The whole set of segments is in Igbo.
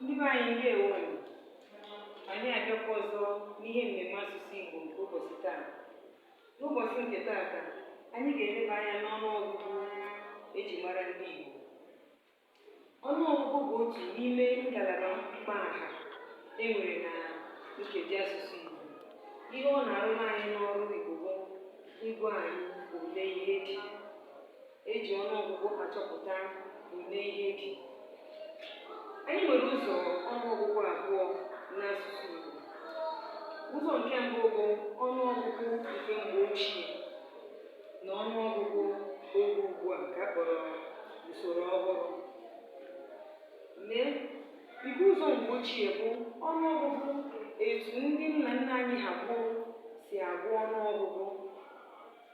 Ndị be anyị, ndewonu. Anyị abịakwa ọzọ n'ihe mmemme asụsụ Igbo nke ụbọchị taa. N'ụbọchị nke taata, anyị ga-eleba anya n'ọnụọgụgụ eji mara ndị Igbo. Ọnụọgụgụ bụ otu n'ime ngalaba mkpọaha e nwere na nkeji asụsụ Igbo. Ihe ọ na-arụrụ anyị n'ọrụ Igbo bụ ịgwa anyị ole ihe dị. E ji ọnụọgụgụ achọpụta ole ihe dị. Anyị nwere ụzọ ọnụọgụgụ abụọ n'asụsụ Igbo. Ụzọ nke mbụ bụ ọnụọgụgụ nke mgbe ochie na ọnụọgụgụ oge ugbu a nke a kpọrọ usoro ọhụrụ. Lee, nke ụzọ mgbe ochie bụ ọnụọgụgụ etu ndị nna nna anyị ha gboo si agụ ọnụọgụgụ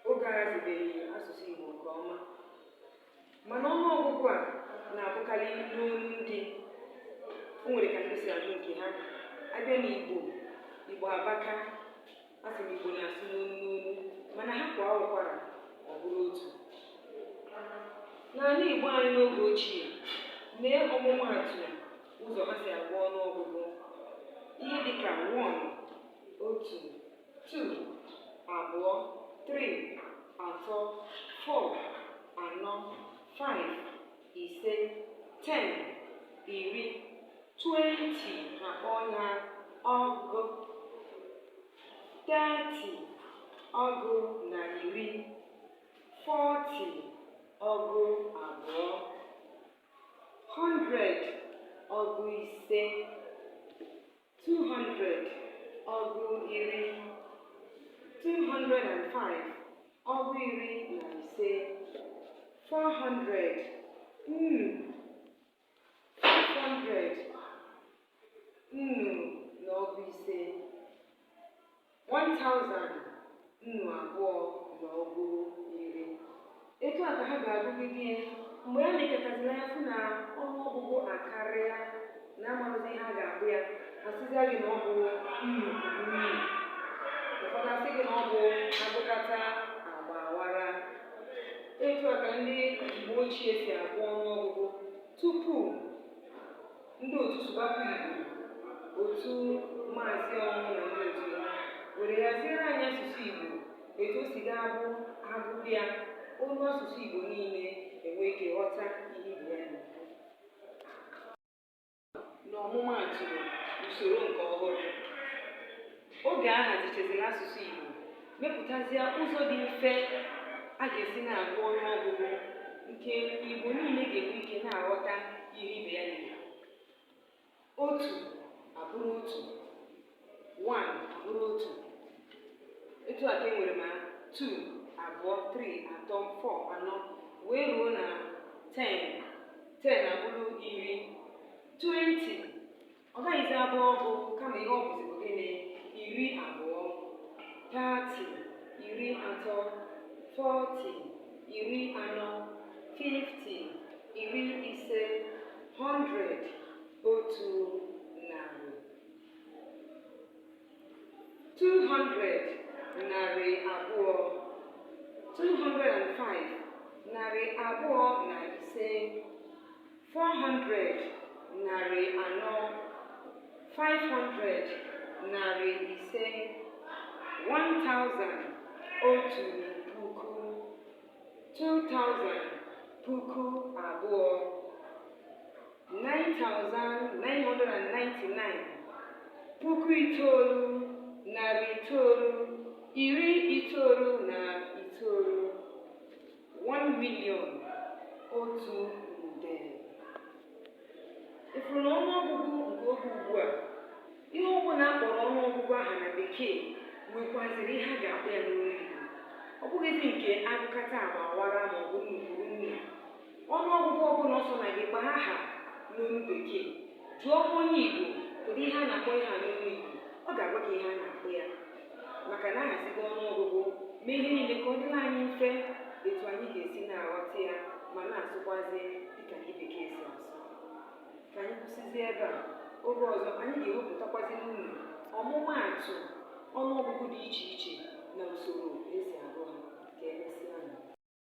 oge ahazibeghị asụsụ Igbo nke ọma. Mana ọnụọgụgụ a na-abụkarị n'olu ndị. O nwere ka ndị si agụ nke ha. A bịa n'Igbo, Igbo abaka. A sị na Igbo na-asụ n'olu n'olu, mana ha kwaa ụkwara, ọ bụrụ otu. N'ala Igbo anyị n'oge ochie, lee ọmụmaatụ ụzọ ha si agụ ọnụọgụgụ. Ihe dịka 1, otu, 2, abụọ, 3, atọ, 4, anọ, 5, ise, 10, iri, 20, ha kpọọ ya ọgụ, 30, ọgụ na iri, 40, ọgụ abụọ, 100, ọgụ ise, 200, ọgụ iri, 205, ọgụ iri na ise, 400, nnu, 500, nnu na ọgụ ise, 1000, 2000 na ọgụ iri. Etu a ka ha ga-agụgide ya. Mgbe ha lekọtaziri anya fụ na ọnụọgụgụ akarịa na amarụzi ihe a ga-akpọ ya, asịzịa gị na ọ bụ nnu kwuru nnu. Ụfọdụ asị gị na ọ bụ agụkata agba awara. Etu a ka ndị mgbe ochie si agụ ọnụọgụgụ tupu ndị otu Sụbakwa Igbo, otu Maazị Ọnwụ na ndị otu ya, were haziere anyị asụsụ Igbo etu o si ga-abụ agụgụ ya, olu asụsụ Igbo niile enwee ike ghọta ihe ibe ya na-ekwu. N'ọmụmaatụ usoro nke ọhụrụ, oge a hazichaziri asụsụ Igbo, mepụtazie ụzọ dị mfe a ga-esi na-agụ ọnụọgụgụ nke Igbo niile ga-enwe ike na-aghọta ihe ibe ya na-ekwu. Otu abụrụ otu, 1 abụrụ otu. Etu a ka e nwere ma 2, abụọ, 3, atọ, 4, anọ, wee ruo na 10. 10 abụrụ iri. 20 ọ gaghịzi abụ ọgụ, kama ihe ọ bụzi bụ gịnị? 20. 30, 30. 40, 40. 50, 50. 100, 100. 200, 200. 205, 205. 400, 400. 500, 500. 1000, 1000. 2000, 2000. 9999, 9999. 1 million, 1 nde. Ị fụrụ na ọnụọgụgụ nke oge ugbu a, ihe ọ bụla a kpọrọ ọnụọgụgụ aha na bekee nwekwaziri ihe a ga-akpọ ya n'olu Igbo. Ọ bụghịzi nke agụkata agba awara ma ọ bụ nnu kwuru nnu. Ọnụọgụgụ ọbụla ọsọ na gị kpaa aha n'olu bekee, jụọ onye Igbo kedu ihe a na-akpọ ihe a n'olu Igbo, ọ ga-agwa gị ihe a na-akpọ ya, maka na ahazigo ọnụọgụgụ, mee ihe niile ka ọ dịrị anyị mfe etu anyị ga-esi na-aghọta ya ma na-asụkwazi dịka ndị bekee si asụ. Ka anyị kwụsịzie ebe a. Oge ọzọ anyị ga-ewepụtakwazi n'unu ọmụmaatụ ọnụọgụgụ dị iche iche na usoro.